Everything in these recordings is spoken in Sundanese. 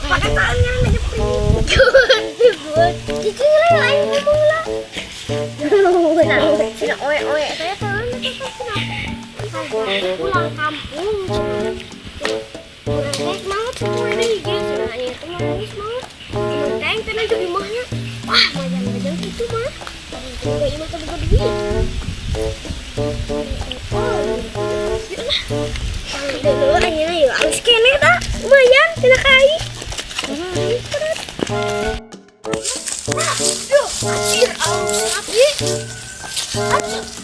Pakai tangan aja. Cicing lah, aing ngomong lah. Nah, cenah oe-oe saya tahu cenah. Pulang kampung cenah. Urang teh semangat semua deui ge cenah, nya teh nangis semangat. Cenah teh teh nanti imahnya. Wah, majang-majang kitu mah. Boga imah teh boga duit. Oh, yuk lah. Dulu anjeunna yuk alus keneh tah. Lumayan cenah kai. Nah, duh, anjir alus api. Anjir. Ah.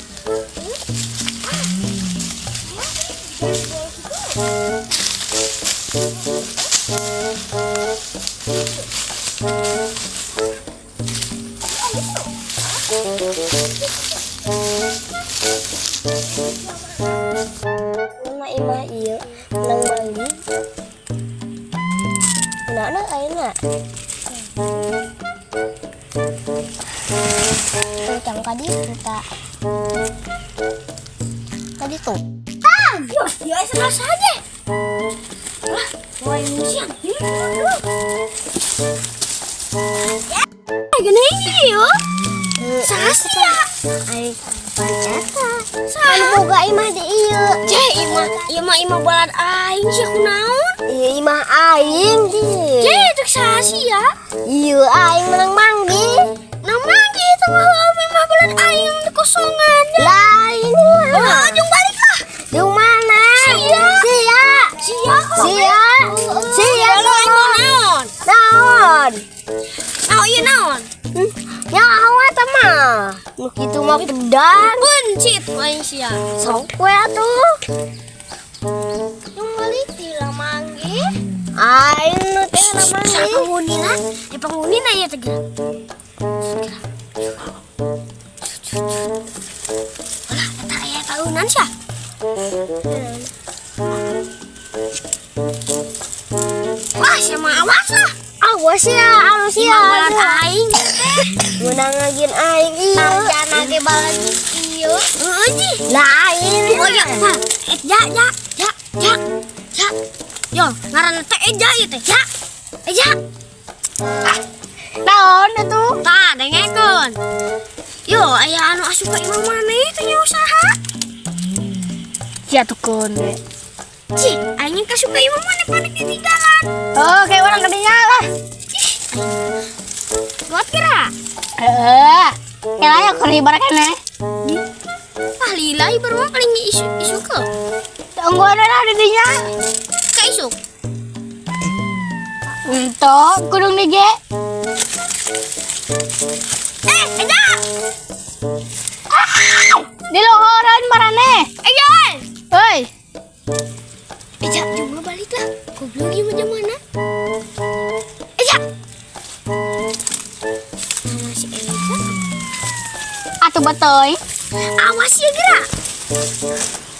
Nama imah ieu menang manggih. Kunaon ayeuna? Tong ka ditu ta. Ka ditu. Ah, yo, yo salah saja. Wah, wah ini siang. Ya, gini yo. Saha Ai pan eta. Anu boga imah di ieu. Ceh, imah, imah, imah balad aing sih kunaon? Ieu imah aing di. Ceh, cek saha sih ya? Ieu aing menang manggih. Nah, manggih tengah imah balad aing di kosongan. Lain Oh, mah. jung balik lah. Di mana? Sia. Sia. Sia. Sia. Sia. Kalau aing mau naon? Naon? Naon ieu naon? Nyawa eta mah. Nu kitu mah pedang. Buncit aing sia. Sok we atuh. Jung balik ti lah manggih. Aing nu teh lah Sa manggih. Penghuni lah, di penghuni na ya teh. Alah, eta aya tahunan sia. Wah, sia mah awas lah. Awas ya, alus ya. Imah balad aing teh. Menang ngagin aing ieu. Sarjana ge balad ieu. Heueuh ji. Lain. Oh ya, tah. Eh, ja, ja, ja, ja. Ja. Yo, ngaranna teh Eja ieu teh. Ja. Eja. Ah, naon atuh? Tah, dengekeun. Yo, aya anu asup ka imah maneh teh nya usaha. Sia tukun we. Cih, aing kasup ka imah maneh panik ditinggalan. Oh, kayak orang kadinya lah. Buat kira. Heeh. Kela ya keur hibar keneh. Ah, lila hibar mah paling isu isu ke. Tungguan lah di dinya. Ka isuk. Untuk kudung di ge. Eh, Eja. Di lohoran marane. Eja. Hoi. Eja, cuma balik lah. Goblok ieu mah mana? Eja. Mana si Eja? Atuh betoy. Awas ya gerak.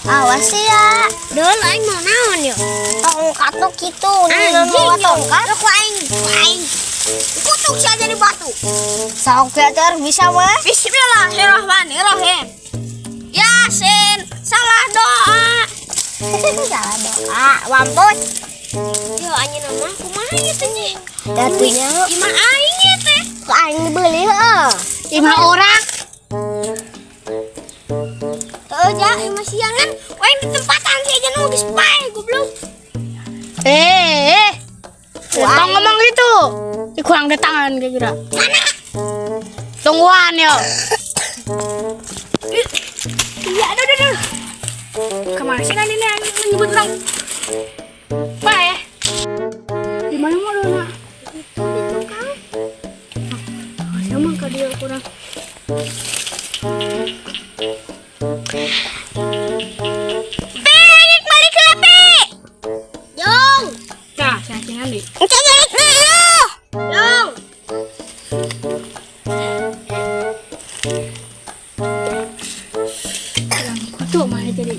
Awas ya. Dol aing mau naon yo? Tongkat nu kitu, nu Anjing yo. tongkat. Ku aing, ku aing. Kutuk sia jadi batu. Sok ya ter bisa mah. Bismillahirrahmanirrahim. Yasin, salah doa. Salah doa, mampus. Yo anjeunna mah kumaha ieu teh nyih? Datunya Imah aing ieu teh. ku aing dibeli heuh. Imah urang. Heuh ja, imah siangan. Aing di tempatan si aja nu geus pae goblok. Eh, eh. Tong ngomong gitu. Ih, kurang datangan kira-kira. Mana? Tungguan yo. Iya, aduh, aduh, aduh. Kemana sih nanti nih menyebut orang? Pak ya. Di mana mau dona? Itu di tukang. Oh, sama ka dia kurang. Pe, balik ke Pe. Jong. Nah, saya nanti. Engke balik deui yo. Jong. Kutu mana jadi?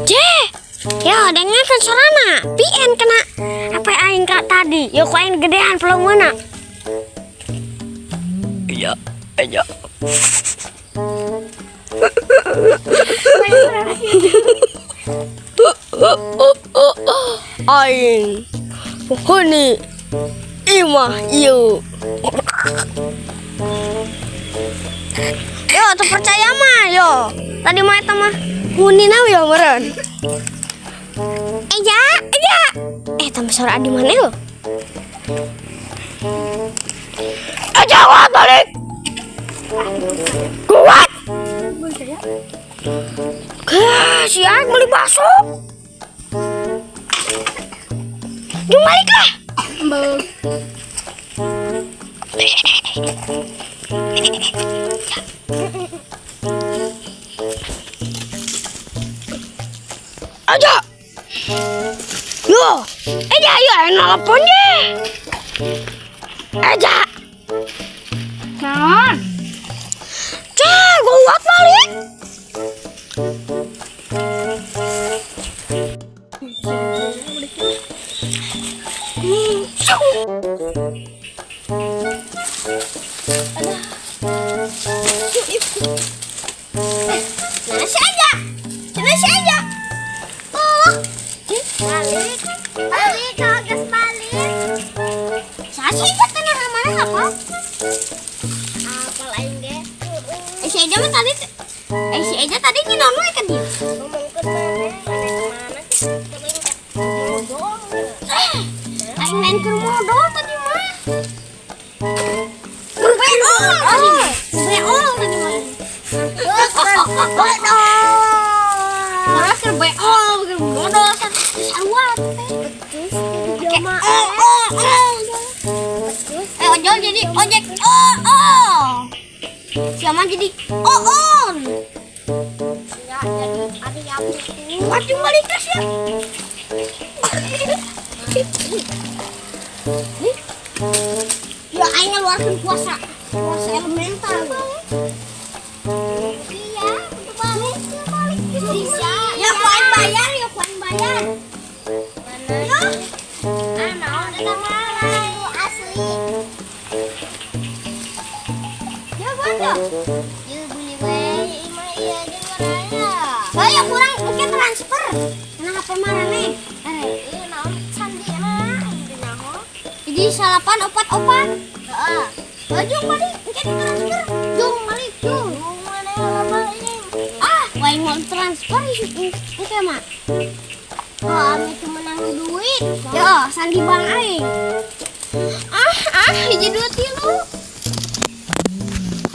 Je. Ya, dengarkan sorana. PN kena apa aing ka tadi? Yo ku aing gedean pelung mana? Iya, iya. Aing penghuni imah ieu. Yo, teu percaya mah yo. Tadi mah eta mah huni na yo meureun. Eh ja, eh ja. Eh, tambah suara di mana yo? Eh, jawab balik. Kuat. Gah, si Aing beli bakso. Jung balik lah. Embel. Aja. Yo, eh ja, yo, aing nelpon je. Aja. Naon? Cah, kuat balik. Nasi aja. Nasi aja. Oh. Balik. Balik, kalau gas balik. Sasi aja tenang mana apa? Apal aing ge. Eh, si Eja mah tadi eh si Eja tadi nginaon we ka dieu? Ngomongkeun mana, mana kemana sih? Modol. Eh, aing main ke modol tadi mah. Beol tadi mah. Beol tadi mah. Bodol. Orang keur beol, keur modol sarua teh. Terus jadi jelema. Oh, oh, oh. Eh, ojol jadi ojek. Oh, oh. Siapa jadi oh, on. Ya, jadi ada yang itu. Waduh, balik terus ya. Ya, aing ngeluarkan kuasa. Kuasa elemental. Iya, untuk balik, ya balik. Bisa. Ya, ku aing bayar, ya ku aing bayar. Mana? Ya. Ah, naon eta mah lain asli. Ya, bodoh. Ieu beli we, imah ieu jeung raya. Oh, ya kurang, oke transfer. Nah, HP mana nih? Ieu naon sandina, aing nyaho. Jadi salapan opat opat. Heeh. Oh, jung balik, oke ditransfer. Jung balik, jung. Jung mana lama ini? Ah, wah mau transfer oke mah. Oh, ame teu menang duit. Ya, sandi bank aing. Ah, ah, hiji dua tilu.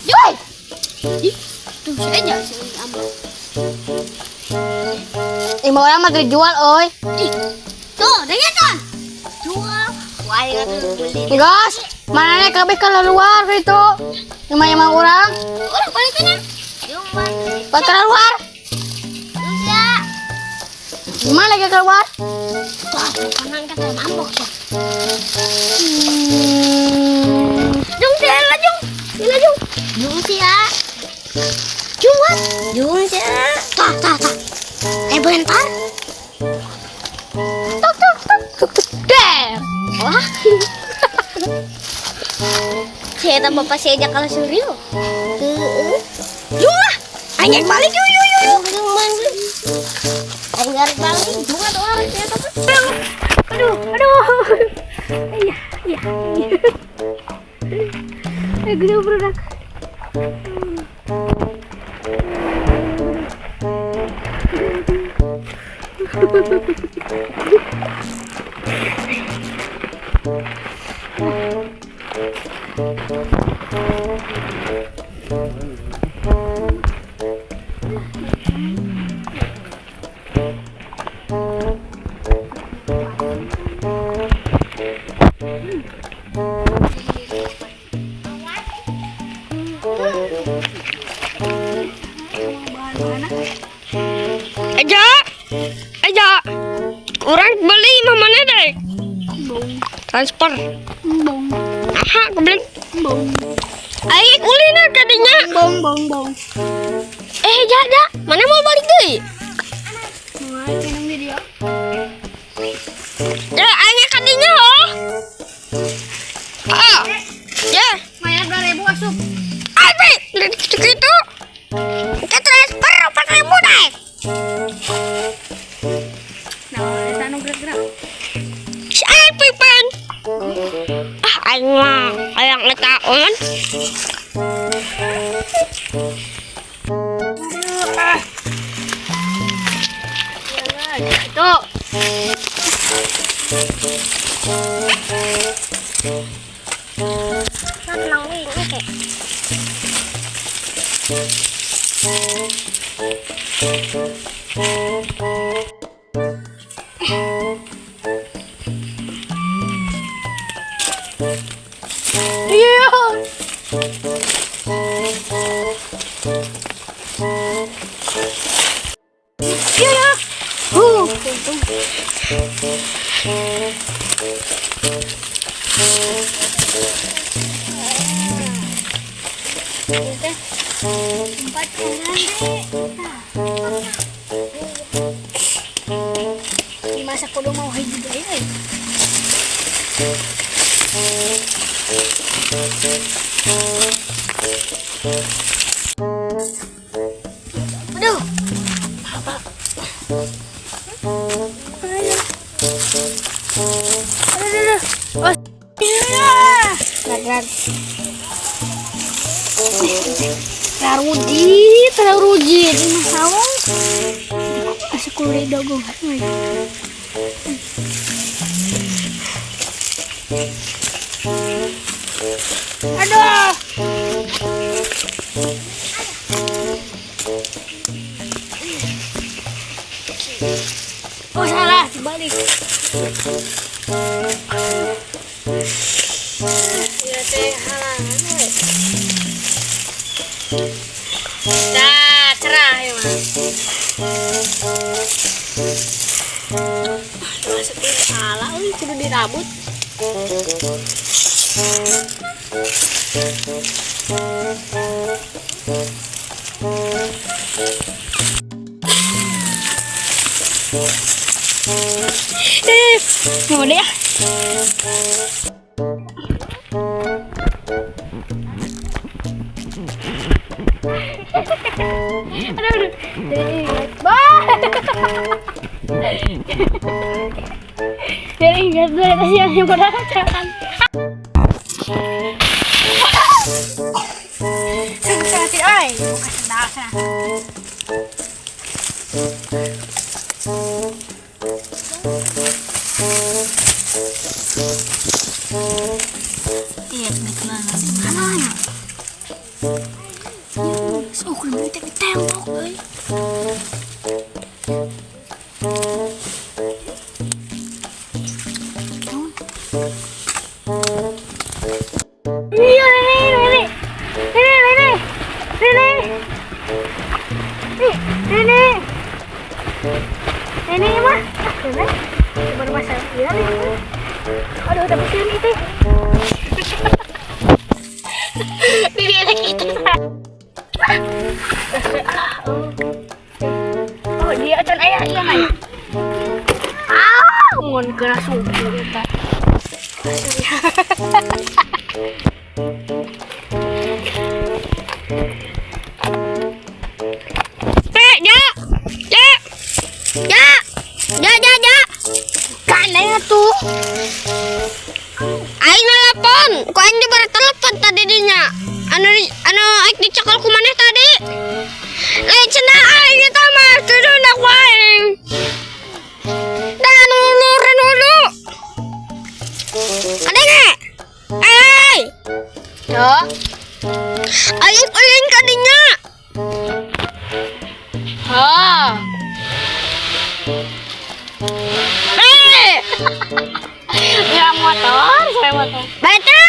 Joy. Ih, tuh si Eja si ambil. Lima orang mah dijual, oi. Ih, tuh, dengar kan? Jual. Wah, aing atuh beli. Gas, mana nih kabeh keluar gitu. Lima lima orang, Udah balik kan? Jung balik. bakal keluar. Jung sia. Gimana lagi keluar? Wah, kanan kata mabok ya. Jung, sila jung. Sila jung. Jung sia. Jung, what? Jung sia. Tah, tah, tah. Eh, bentar. Tuk tuk tuk tuk tuk. Der. Wah. Saya tambah pasti aja kalau suryo. Heeh. Jung lah. Aing balik yuk yuk yuk. Jung jung balik. Aing garek balik. Jung atuh arek sia teh. Aduh, aduh. Iya, iya. Eh, gede produk. Eja, Eja, orang beli imah mana deh? Transfer. Bong, Aha, kebeli. bong, Aing ulina kadinya. bong, bong, bong. Eh, ja, ja. Mana mau balik deui? Itu. Tenang ini kayak. Iya. Iya. Empat orang. Di masa kudu mau hiji deui euy. Aduh. Apa? Aduh. Aduh, aduh. Oh, iya. Lag, Tarudi, tarudi di masalah. Asa kulit dago. Aduh. Oh salah, dibalik. Ya teh halangan we. Dah, cerah ya mah. Masukin salah, euy, kudu dirabut. Mau deh ya. Aduh, aduh. Jadi ingat dari yang kan. Sing ay, buka sendal sana. Iya, kebetulan nasi mana ya? So, kudu beli tembok euy. Iya, ini, ini, ini, ini, ini, ini, ini, ini mah, ini, baru masak, iya nih. Aduh, udah bersihin itu. Ini anak itu. Oh, dia acan ayah iya mah. Ah, ngon kena suku eta. Ya, ya, ya, ya, ya, ya. Kan tuh. Aing nelpon, ku aing diberi telepon tadi dinya. Anu anu aing dicekal ku maneh tadi. Lain cenah aing eta mah kudu ku aing. Dan uluran ulu. Kadenge. Eh. Yo. Aing ulin ka dinya. Ha. Eh. Ya motor, saya motor. Baca.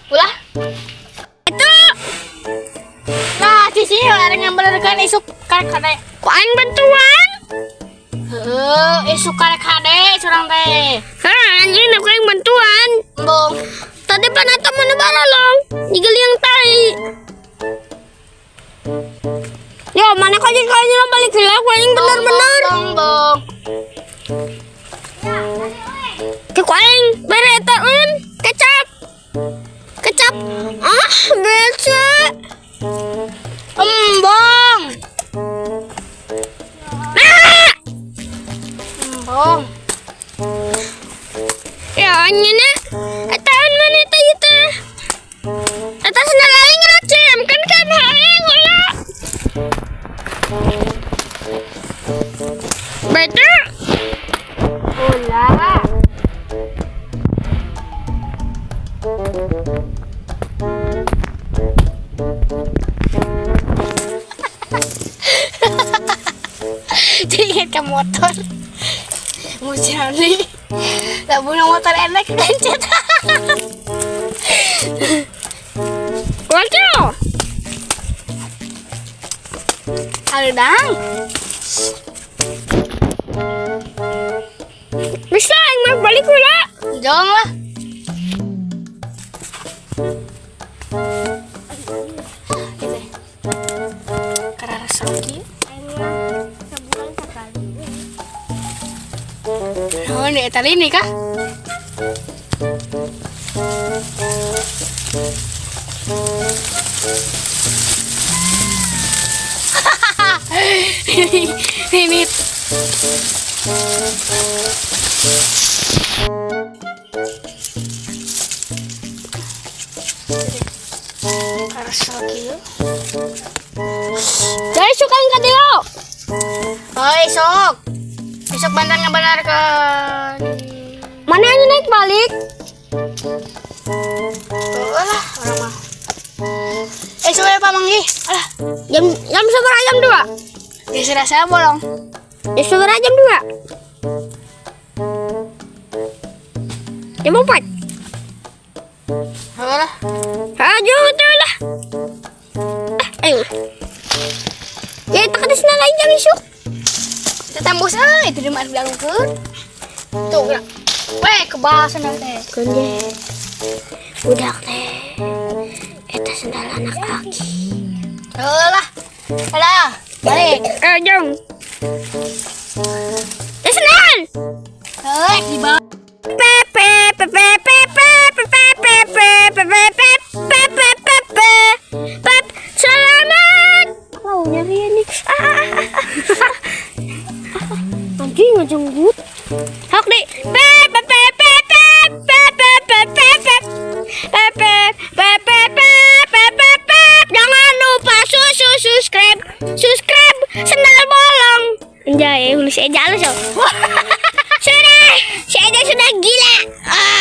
Ulah. Itu. Nah, sisi orang yang bener kan isuk karek kade. Ku aing bantuan. Heeh, isuk karek kade curang teh. Hah, anjing aku aing bantuan. Embung. Tadi panata mana baralong, digeliang tai. Yo, mana kau jadi kau balik lah, aku aing bener-bener. Bong, bong. Ku aing bere eta eun kecap. Kecap. Ah, bece. Embong. Ah! Embong. Ya, anjing eta eun mana eta ieu teh? Eta sendal aing racem, kan kan aing ulah. Better. Ulah. Jadi ingat ke motor. Mau cari. Tak punya motor enak kepencet. Waduh. Hareudang. Bisa aing mah balik heula. Jong lah. Gitu. Karena kieu. Aing mah sebulan sekali. Oh, ini eta ini kah? Ini karasa kieu. Jadi suka ka dieu. Oh, esok. Esok bantar ngabenarkeun. Mana yang naik balik? Tuh lah, urang mah. Esok ya pamanggih. Alah, Jam jam sabaraha, jam 2? Geus rasa bolong. Jam sabaraha, jam 2? Jam 4. Heuh lah. Ayo tuh lah. Ah, ayo. Ya, tak ada sendal lain jam isuk. Kita tembus euy, itu di mana dialungkeun. Tuh, gerak. Weh, kebasan teh. Kunje. Budak teh. Eta sendal anak aki. Heuh lah. Alah, balik. Eh, jom. Ya sendal. Heuh, di bawah. P P P P P P P P P P P P P P P P P P. Selamat. Mau nyari ini. Ah, ah, ah, ah. Anjing ngejenggut. Hok di P P P P P P P P P P P P P P P P P P. Jangan lupa susu subscribe subscribe sendal bolong. Anjay, halus aja halus. Sudah, si Eja sudah gila. Ah.